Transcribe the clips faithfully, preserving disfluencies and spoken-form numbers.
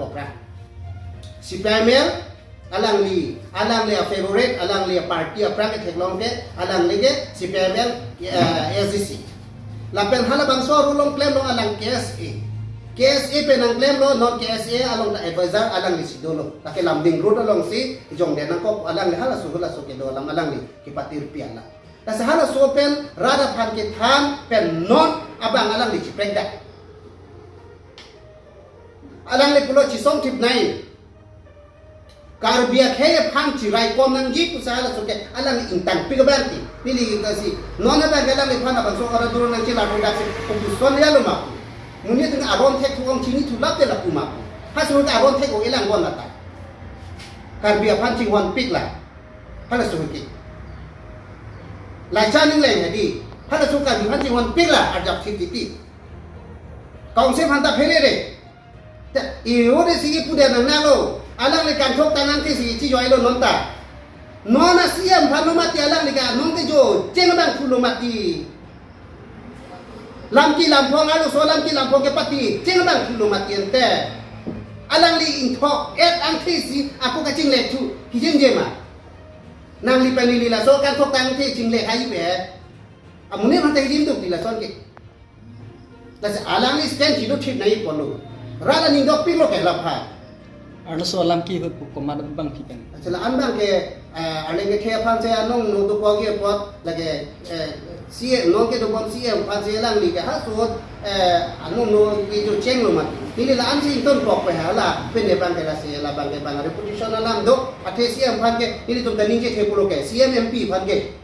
Aphrang. C P I M L, alangli, alangli a favorite, alangli a party aphrang ketheklong ke, alangli ke C P I M L, eh, A S D C. Lapen halabangso arulong klemlo alang K S A. K S A pen nangklemlo, non K S A along ta advisor alangli si dolo. Lake Lumding Road alongsi jongde nangkok alangli halaso halaso kedo alam alangli kepatir piala. Lasi halaso pen rat aphan kethan pen non abang alangli chiprekdak. Alangli pulo chisong thip nai. Karbi akhei aphan chiraikom nangji pusi halaso ke alangli ingtangpik abang ti. Neli kasi non abang ke alangliphan abangso ora duro nangchilatum daksi opposition ya lo ma pu. Monit atum aron thek thu ong chinithu lap te lapu ma pu. Halaso ke aron thek o elang bon lata. Karbi aphan chinghonpik la. Halaso ke. Laichan ning leng hadi. Halaso Karbi aphan chinghonpik la arjap thip titi. Kaungse aphan ta pherere. Ta, iyo de si ipu de nang nalo. Alangli kangthok tanang te si chijoilo non ta. Non a C M aphan lo mati alangli ke non te jo cheng abang thu lo mati. Lamki lamphong aloso lamki lamphong kepati cheng abang thu lo mati ante. Alangli ingthok et angthesi ako kachingle thu. Hijin je ma. Nangli pen neli laso kangthok tangte chingle hai pe. Amonit aphan ta hijin duk di lason ke. Lasi alangli stand chido thip nai polo. Rat aning dok pik lo ke lapha. Arloso alam ke ahut pu komat abang phi pen. Achala an abang ke, eh, arleng ke the aphan si anong no dopo ke apot lake, eh, C M non ke dobom C M aphan si alangli ke halaso, eh, anong no ke jo cheng lo mati. Neli la-an si ingtonkok pe hala pen de abang ke lasi la abang ke abang reputation alam do. Athe C M aphan ke nelitum ta ningje the pulo ke C M M P aphan ke.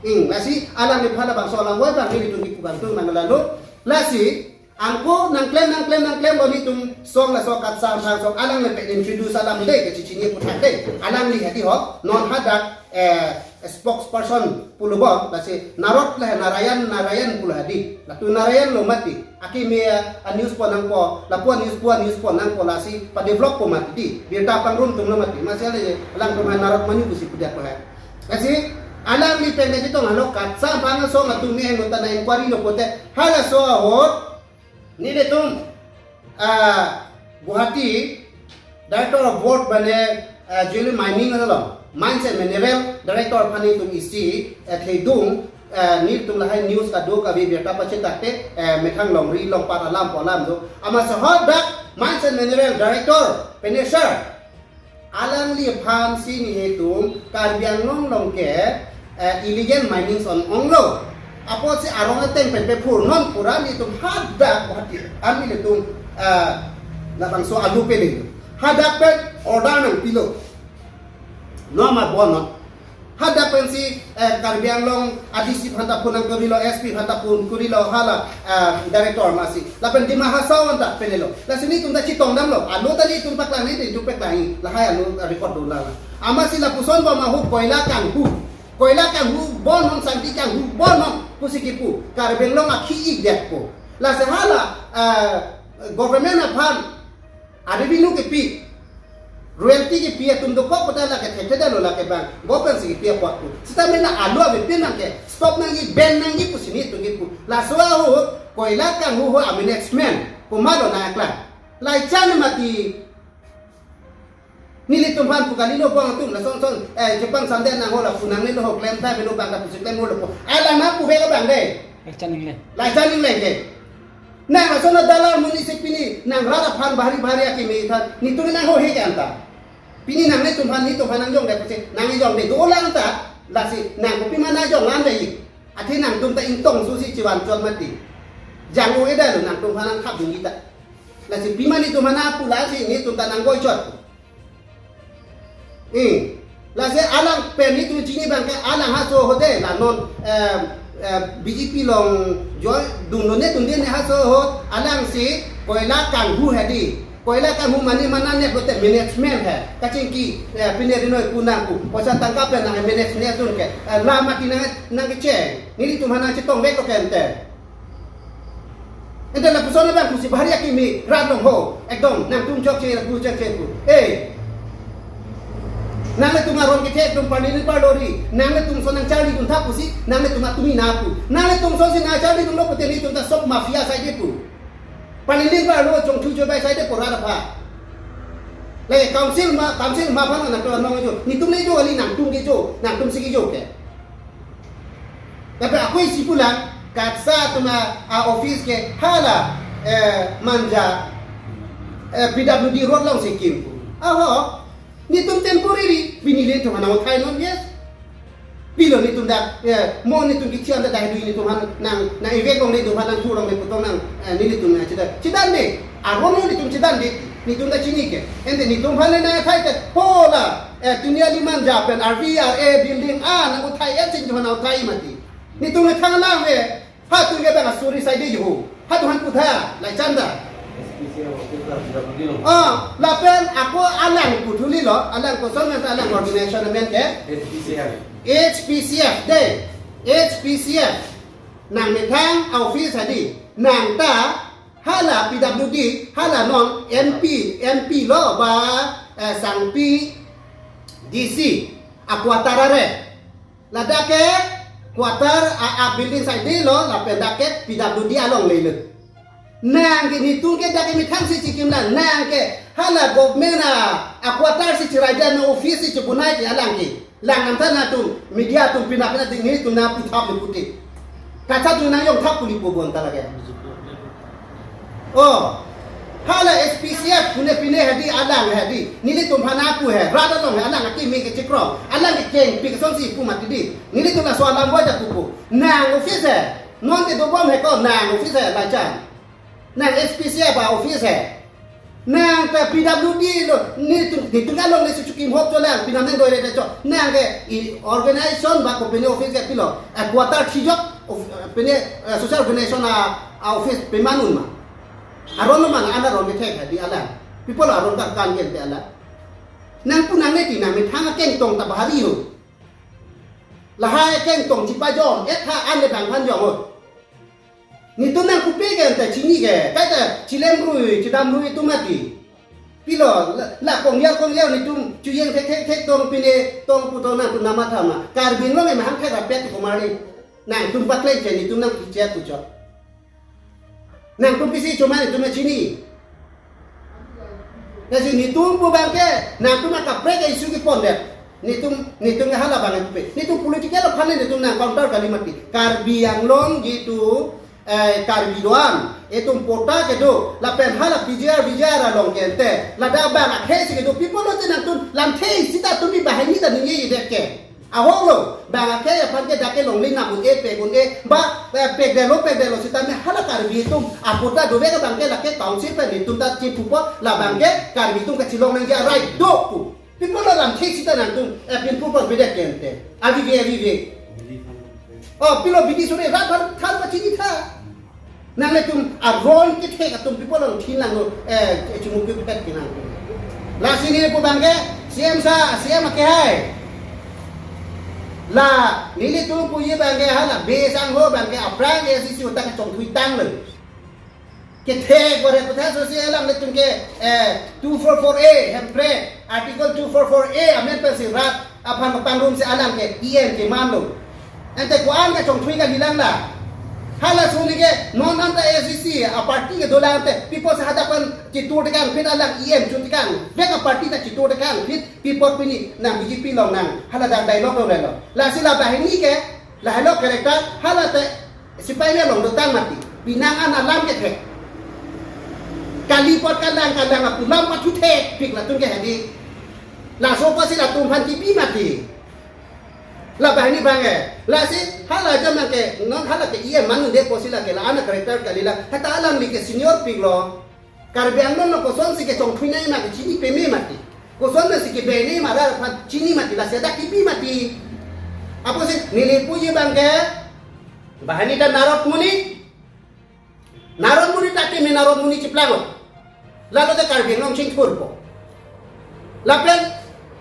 Ing, lasi alangliphan labangso alam wai abang nelitum kipu kangtung nang lalo. Lasi angko nangklem nangklem nangklem lo nelitum song laso Katsam Phang song alangli pen introduce alam de kachechini puthak de. Alangli hadi ho non hadak, eh, spokesperson pulo bom, lasi Narot le Narayan Narayan pulo hadi. Latum Narayan lo mati. Akimi a news po nangpo, lapu a news po, a news po nangpo lasi padevelop po mati di. Birta pangrum atum lo mati. Masi ale alangtum hai Narot Manu pusi pudak po hai. Lasi alangli pen kachetong alo Katsam Phang asong atum ni heno ta na inquiry lo pote halaso ahut nelitum, ah, Guwahati Director of Board mane, ah, Jewel Mining along, Mines and Mineral Director aphan nelitum isi, eh, thedung, eh, nelitum lahai news kado kave birta pachetak te, eh, methang longri longpat alam po alam do. Amat sahot dak Mines and Mineral Director Penesar alangliphan si nelitum Karbi Anglong along ke, eh, illegal mining on onglo. Apotsi arong ateng pen pephur non pura nelitum hadak Guwahati an nelitum, eh, labangso alu pele. Hadak pen order nangpilo. Noma bonon. Hadak pensi, eh, Karbi Anglong A D C aphan ta phone nangkorilo, S P aphan ta phone korilo, hala, eh, director masi. Lapen Dima Hasao aphan ta pelelo. Lasi nelitum ta chetong damlo. Alu ta nelitum paklang nelitum paklang. Lahai alu record do la. Amatsi lapuson bom ahut koila kanghu. Koila kanghu bonon, sangti kanghu bonon pusi kipu. Karbi Anglong akhi-ik detpo. Lasi hala, eh, government aphan a revenue kepi, royalty kepi atum dokok pada lake thekthedetlo lake abang, government si kepi apot pu. Seta mena alu avepin nangke stop nangji, ban nangji pusi nelitum kipu. Laso ahut koila kanghu ho a management komatlo nangklang. Laichan mati nelitum aphan pu kalilo bong atum lason son, eh, Jepang sande nang ho lapu nangnelo ho klem ta belo abang ta pusi klem ho lapu. Alang na pu vek abang de. Laichan ning leng. Laichan ning leng ke. Nang lason na dalar monit si pini nang rat aphan bahari bahari akimi than nelitum nang ho he ke anta. Pini nanglitum aphan nelitum aphan nangjong de pusi nangjong de dolang ta lasi nang kopi ma nangjong lang de. Athe nangtum ta ingtong susi chivan chot mati. Jang o eda lo nangtum aphan nangkhap dungji ta. Lasi pima nelitum aphan napu lasi nelitum ta nanggoi chot. Eh, lasi alang pen nelitum chini abang ke alang haso ahut de la non, eh, eh, B J P along join dun lo ne dun de ne haso ahut alangsi koila kanghu hadi. Koila kanghu mane mana ne bote management hai. Kachingki, eh, pine rinoi pu nangpu. Poisa tangka pen nang management dun ke. Eh, la mati nang nangkecheng. Nelitum aphan nangchetong vek lo ke ante. Ante lapuson abang pusi bahari akimi rat along ho. Ekdom nangtum chokche pu chokche pu. Eh. Nanglitum aron kethe ekdom parlin parlo ri. Nanglitum ason nangcharlidun tha pusi nanglitum atumi na pu. Nanglitum asonsi nangcharlidunlo pute nelitum ta sok mafia saide pu. Parlin parlo chongthu jobai saide pu rat aphan. Lake council ma, council ma aphan nangtum anong kejo. Netum le kejo kali, nangtum kejo, nangtum si kejo ke. Tapi ako isi pulang, KATSA atum a, a office ke hala, eh, Manja, eh, P W D road along si kim. Aho, netum temporary, pini le atum aphan nang uthai non, yes. Pilo netum dak, eh, mo netum kithi anda dak dui netum aphan nang, nang ivek longle, netum aphan nang thu longle pu tong nang, eh, nelitum nang chedan. Chedan de, aron netum chedan de, netum ta chini ke. Ante netum aphan nang uthai ke, ho la, eh, Tuni Ali Manja pen R V R A building, ah, nang uthai, eh, chin aphan nang uthai mati. Netum le thang lang ve, ha atum ke bang asuri sai de ho. Ha atum aphan putha, lai chan ta. S P C L office la P W D along. Ah, lapen ako alang puthuli lo, alang koson men alang organization amen ke? H P C L. H P C F de. H P C F. Nang methang office hadi. Nang ta hala P W D, hala non M P, M P lo ba, eh, Sangpi D C. Aquatar are. Ladak ke quarter a, a building sai de lo, lapen dak ke P W D along le lo. Nang ke netum ke dak ke methang si chikim lang, nang ke hala government a, a quarter si chirai dan office si chibunai ke alang ke. Lang nangthan atum, media atum pina pina ding netum nang puthap le pute. KATSA atum nang jongthap pu le pu bon ta lake. Oh, hala S P C F pune pine hadi alang hadi. Nelitum aphan apu he, rat along he, alang akimi kechekroi. Alang ke kengpi kosonsi pu mati di. Nelitum laso alam boy ta pupo. Nang office he. Non ke dobom he ko, nang office he, lachan. Nang S P C F a office he. Nang ta P W D lo, netum, netum along le si chukim hop cho lang, pina nang doi re cho. Nang ke i organization ba company office ke pilo. A quarter thijok of, pine, eh, social organization a, a office pemanun ma. Aron lo mana, ana aron ke thek hadi alang. People aron ta kan ken te alang. Nang pu nang neti nang methang akeng tong ta bahari ho. Lahai akeng tong chipajom, etha an le bang phan jong ho. Netum nang kopi ke anta chini ke, kaita chilem rui, chedam rui atum mati. Pilo, la, la kongya kongya netum chujeng thek thek thek tong pine tong pu tong nangtum nang matha ma. Karbi Anglong e mahang thek rapet ko mari. Nangtum pakleng che netum nang kichet pu chot. Nangtum pisi choma netum nang chini. Lasi netum pu bang ke, nangtum akaprek ke issue kepon det. Netum, netum ke hala bang ke pe. Netum political aphan netum nang counter kali mati. Karbi Anglong jitu, eh, Karbi Doan, itum patta kedo, lapen hala P G R, V G R along ke ante. Ladak bang akhei si kedo, people lo te nangtum, lamthe sita tumi bahai ni ta ningje det ke. Ahok lo, bang akhei aphan ke dak ke longle nang un-e pek un-e, ba, eh, pek det lo, pek det lo sitame hala Karbi atum, apatta dovek abang ke lake council pen netum ta chipupo, la bang ke Karbi atum kachelong nangji a-right do pu. People lo lamthe sita nangtum, eh, pinpu pon bedet ke ante. Avi ve, avi ve. Oh, pilo bidi sore rat har, thar pachini tha. Nanglitum aron kethek atum people along thin lang lo, eh, chumupi pet ke nang. Lasi neli pu bang ke, C M sa, C M akehai. La, nelitum puji bang ke hala, Bey Sangho bang ke, aphrang A S D C utak chongthui tang lo. Kethek gore kotha so si alanglitum ke, eh, two four four A, Hemprek, Article two four four A, amendment pensi rat, aphan kepangrum si alang ke E M keman lo. Ante ko-an kachongthui kalilang la. Halaso neli ke non anta A S D C a-party ke dolang ante people sa hadak pen chitur tekang phin alang E M chu tekang. Vek a-party ta chitur tekang phin people pini nang B J P along nang. Hala dak dialogue lo relo. Lasi la banghini ke, lahelo character, hala te sipai me along dotang mati. Pinang an alam kethek. Kali apot kalang kalang apulam pathu thekpik latum ke hadi. Laso apotsi latum aphan kipi mati. La banghini bang eh. Lasi hala jam nang ke, non hala ke E M manun de apotsi la ke la ana character kalilang. Hata alangli ke senior pik lo. Karbi Anglong lo kosonsi kechongthui nangji ma kechini peme mati. Kosonsi kebenji ma rat aphan chini mati, lasi dak kipi mati. Apotsi neli puji bang ke, banghini ta Narad Muni. Narad Muni ta keme Narad Muni chiplang lo. Lalo te Karbi Anglong chingthurpo. Lapen,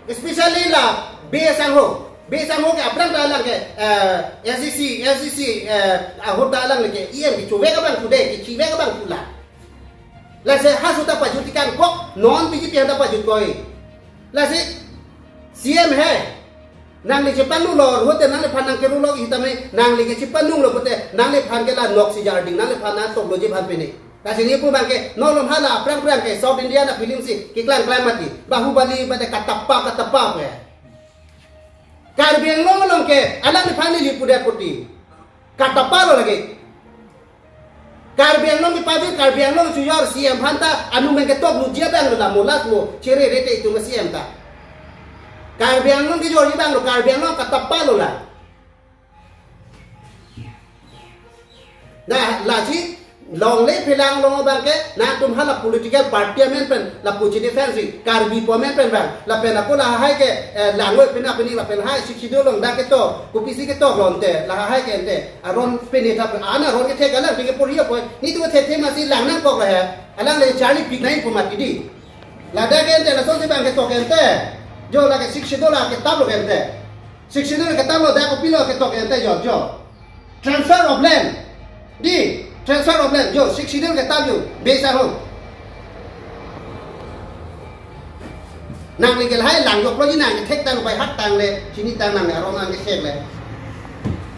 especially la Bey Sangho. Bey Sangho ke aphrang ta alang ke, eh, A S D C, A S D C, eh, ahut ta alang ke, E M ke chove abang kude, kechove abang kula. Lasi halaso ta pajut tekang kok, non B J P ta pajut koi. Lasi C M he. Nangli chepanglo lo, ahut te nangliphan nang keru lo, sitame nangli ke chepanglo pote, nangliphan ke la nok si jarding, nangliphan nang toklo ji aphan pene. Lasi neli pu abang ke, non lom hala aphrang aphrang ke South India a-film si keklang klang mati. Bahubali bade Katappa, Katappa pu ya. Karbi Anglong along ke, alangliphan neli pu det pute, Katappa lo lake. Karbi Anglong kepavir, Karbi Anglong chojor C M aphan ta, anung pen ketok nutji abang lo la, molas mo, chere rete itum C M ta. Karbi Anglong kejorji abang lo, Karbi Anglong Katappa lo la. Na, lasi, longle phelang long abang ke, nangtum hala political party amen pen, lapu chini fancy, Karbi po amen pen abang, lapen ako lahai ke, eh, langlo pena peni lapen hai, Sixth Schedule along dak ketok, kopisi ketok lo ante, lahai ke ante, aron peni thap, ana aron kethek alang, pini porhi apo, nelitum kethe masi lang nangkok lahai, alangle charli pik nangpo mati di. Ladak ke ante, lasonsi abang ketok ante, jo lake Sixth Schedule la ketap lo ante. Sixth Schedule ketap lo, dak kopilo ketok ante jo, jo. Transfer of land. Di, transfer of land. Jo, Sixth Schedule ketap jo, base ahom. Nangli ke lahai lang joklo ji, nang kethek tang, bai hat tang le, chini tang, nang aron nang kethek le.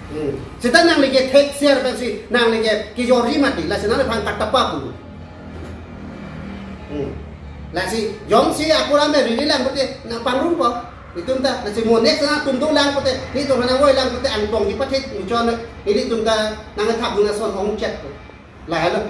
Hmm. Seta nangli kethek share pensi, nangli ke kejorji mati, lasi nangliphan Katappa pu. Hmm. Lasi, jongsi ako ram riri lang pute, nangpangrum po. Itum ta, lasi mo next nangtum dolang pute, nelitum nangvoi lang pute, angtong kepathet, muchon, nelitum ta, nangthap dun ason ong chet po. Lahelo.